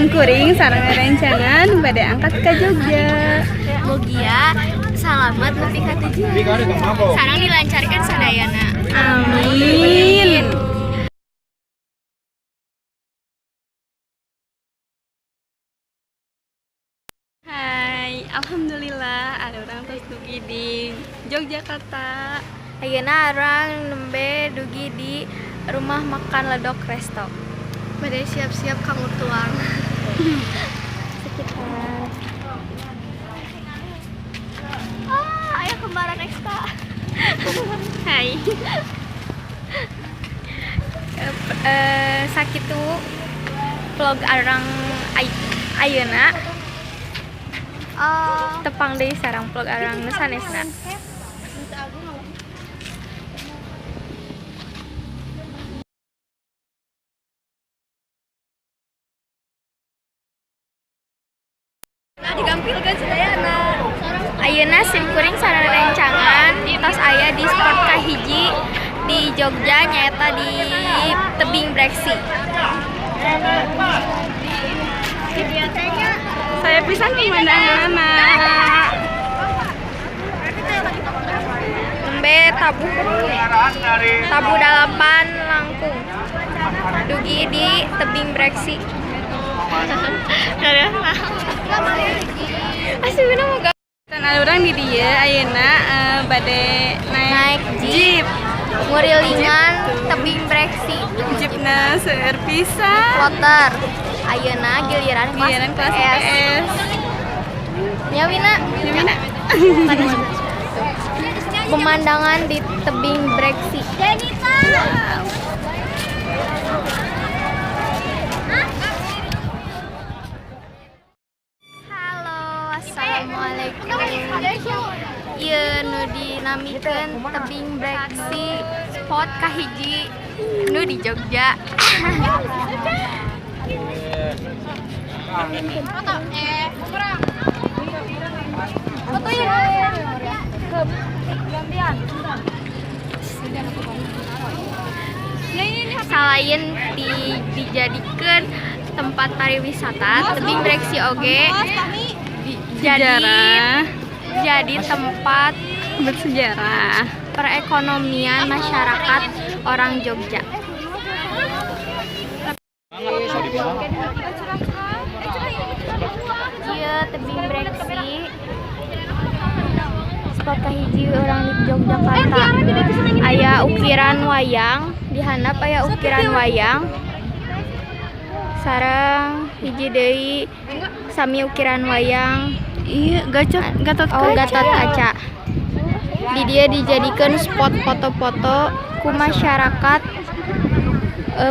Sim kuring sareng rencangan bade angkat ke Jogja. Mugia salamat nepi ka tujuan. Sareng dilancarkan sadayana. Amin. Hai, alhamdulillah ada urang tos dugi di Yogyakarta. Ayeuna urang nembe dugi di rumah makan Ledok Resto. Bade siap-siap kanggo tuang. Sekitar. Ah, aya kembaran ekstra. Hai. Sakitu vlog arang ayeuna. Tepang deui sareng vlog arang nu sanesna. Digampilkeun sadayana. Ayeuna sim kuring sareng rencangan tos aya di spot kahiji di Jogja, nyaeta di Tebing Breksi. Saya pisan pemandangan. Nembe tabuh tabuh 8 langkung dugi di Tebing Breksi. Asli mau gak? Dan ada urang di dieu ayeuna bade naik, Naik jeep. Jeep. Ngurilingan Tebing Breksi. Jeepna seueur pisan. Kloter. Ayeuna giliran kelas Giliran kelas IPS. IPS. Ya, Wina. Ya, Wina. Pemandangan di Tebing Breksi. Wow. Halo, assalamualaikum. Ieu nu dinamikeun Tebing Breksi, spot kahiji nu di Jogja. Foto ya. Salain dijadikan tempat pariwisata, Tebing Breksi oge jadi Sejarah. Jadi tempat bersejarah. Perekonomian masyarakat orang Jogja. Iya, Tebing Breksi spot kahiji urang di Yogyakarta. Aya ukiran wayang, di handap aya ukiran wayang. Sareng hiji deui sami ukiran wayang. Iya, gacot Gatot Oh, Kaca. Gatot Kaca. Di dieu dijadikan spot foto-foto ku masyarakat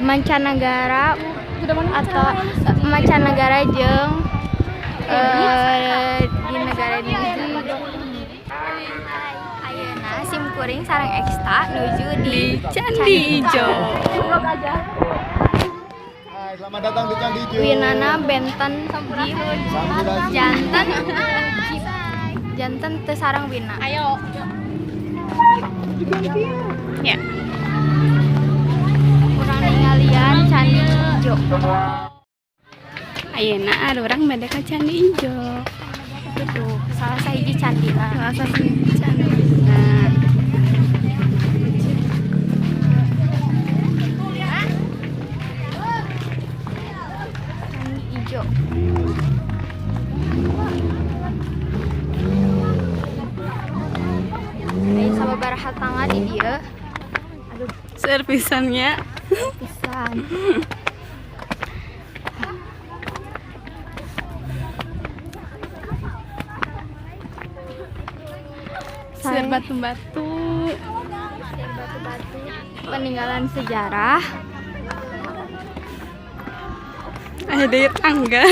mancanegara atau mancanegara jeung di negara di Ayeuna sim kuring sareng Eksta nuju di Di Candi Ijo. Hai, selamat datang di Candi Ijo. Winana benten jeep, janten jeep, janten teu sareng Wina. Ayo. Ya. Urang ningalian Candi Ijo. Ayeuna ada urang bade ka Candi Ijo. Itu salah sahiji candi lah. Salah satu candi. Nah, Candi Ijo. Ini sababaraha tangga di dieu. Aduh, seueur pisan nya. Pisan. Seueur batu-batu. Batu-batu peninggalan sejarah. Aya deui tangga.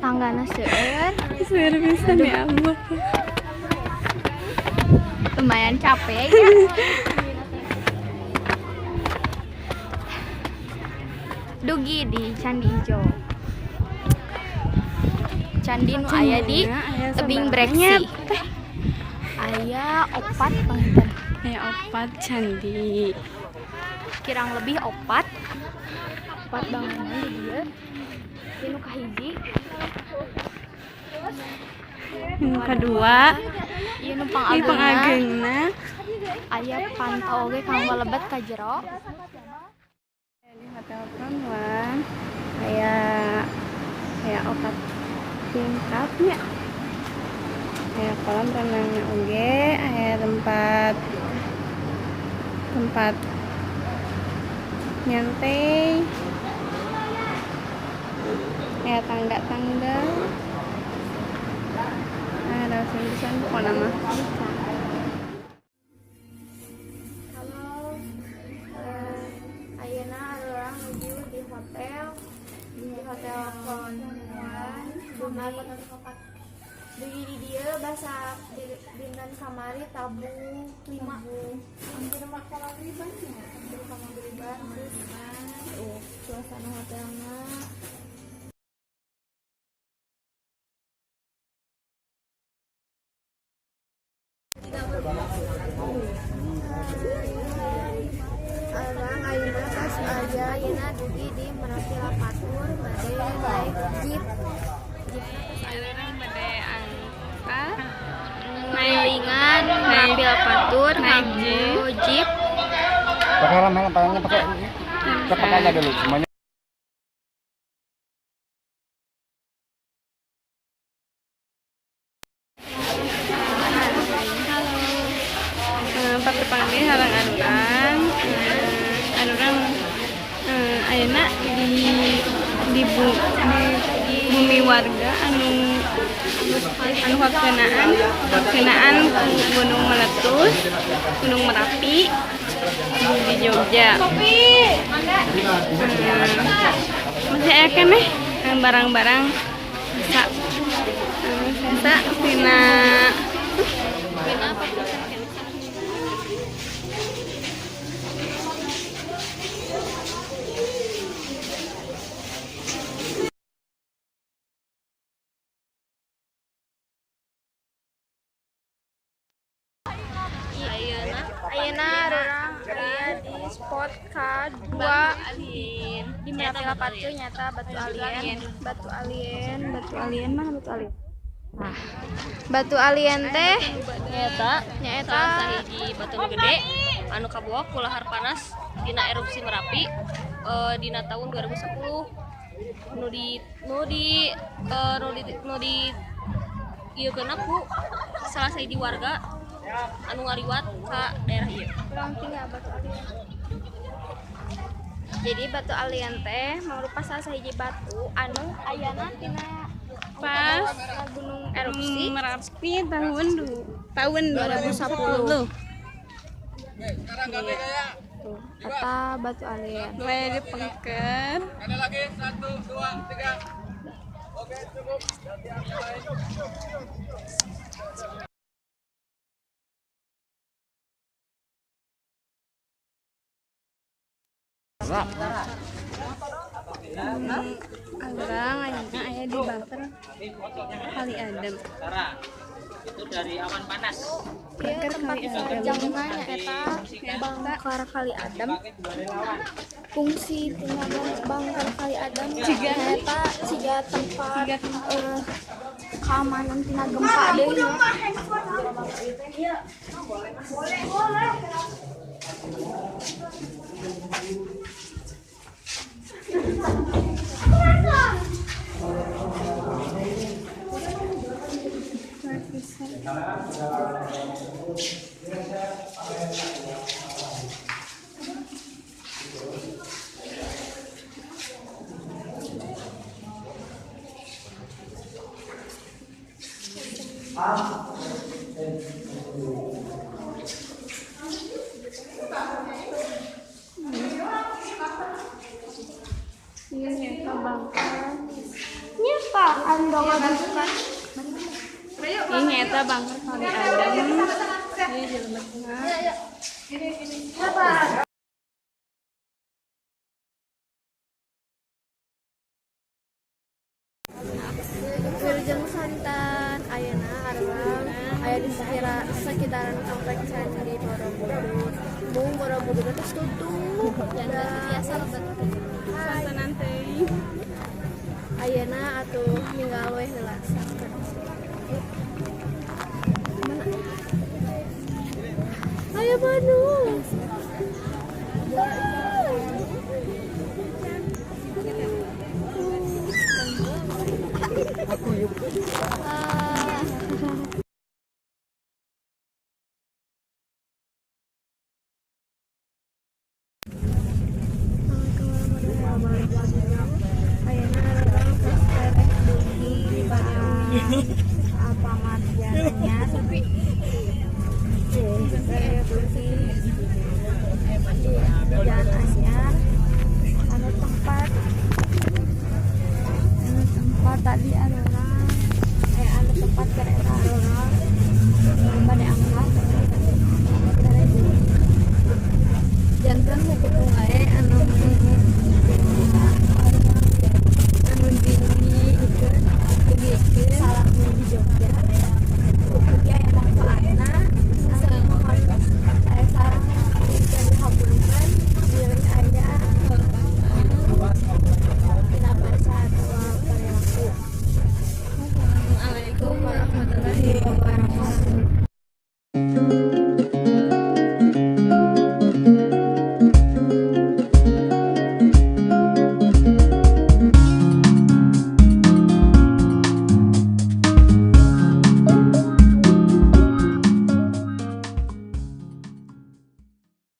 Tanggana seueur. Seueur pisan, ya Allah. Lumayan capek ya. Dugi di Candi Ijo. Candi nu aya di Aya Tebing sabaraha Breksi. Aya opat panginten. Aya opat candi. Kirang lebih opat opat bangunan di dieu. Ieu nu kahiji. Nu kadua, Ieu nu ieu pangageungna. Pangageungna. Aya panto oge kanggo lebet ka jero. Di Hotel One aya aya opat tingkatnya, aya kolam renangnya oge, aya tempat tempat nyantai, aya tangga-tangga, ada pisan pokoknya mah. Halo, ayeuna urang nuju di hotel One Bumi. Dugi di dieu basa dinten kamari tabuh 5. Hampir kamagriban ya, hampir kamagriban. Terus suasana hotelna. Urang ayeuna tos aya, ayeuna dugi di Merapi Lavatur, bade naik jeep. Jeepna tos Urang bade angkat ngalilingan Merapi Lavatur naik nganggo jeep. Pakai helm, helm, pakainya pakai. Kita pakai aja dulu semuanya. Halo. Patepang deui sareng arurang. Arurang ayeuna di bumi warga anu anu kakenaan kakenaan ku gunung meletus, Gunung Merapi di Jogja. Masih aya keneh barang-barang sesa sesa tina. Tina apa? Ayeuna Ayeuna urang aya di spot K2 alien di Merapi Lavatur, nyata Batu Alien. Batu Alien, Batu Alien, mana Batu Alien? Nah, Batu Alien teh Nyaeta nyaeta salah sahiji batu nu gede anu kabawa ku lahar panas dina erupsi Merapi dina tahun 2010 nu di ieu ku salah sahiji warga anu ngaliwat ka daerah ieu. Kurang tinggal Batu Alien. Jadi Batu Alien teh mangrupa salah sahiji batu anu ayana tina Pas gunung erupsi Merapi tahun 2010. Tuh, eta Batu Alien. Mulai dipengker. Sekali lagi, satu, dua, tiga. Oke, cukup. Ganti yang lain. Urang ayeuna aya di bunker Kali Adem. Itu dari awan panas. Bunker Tempat Kali Adem. jamna nyaeta Bangkar Kali Adem. Fungsi tina Bangkar Kali Adem nyaeta siga tempat keamanan tina gempa deui nya. Iya, nyaeta bunker. Nya Pak, anu ngabuka. Ini nyaeta bunker Kali Adem. Ini jelema. Wilujeng sonten, ayeuna arurang aya di Sekitaran kompleks Candi Borobudur. Mung Borobudur terus tutup. Dan biasa lebet. Nanti. Ayeuna atuh ninggal weh heula. Mana? Ayo Bandung. Aku yuk.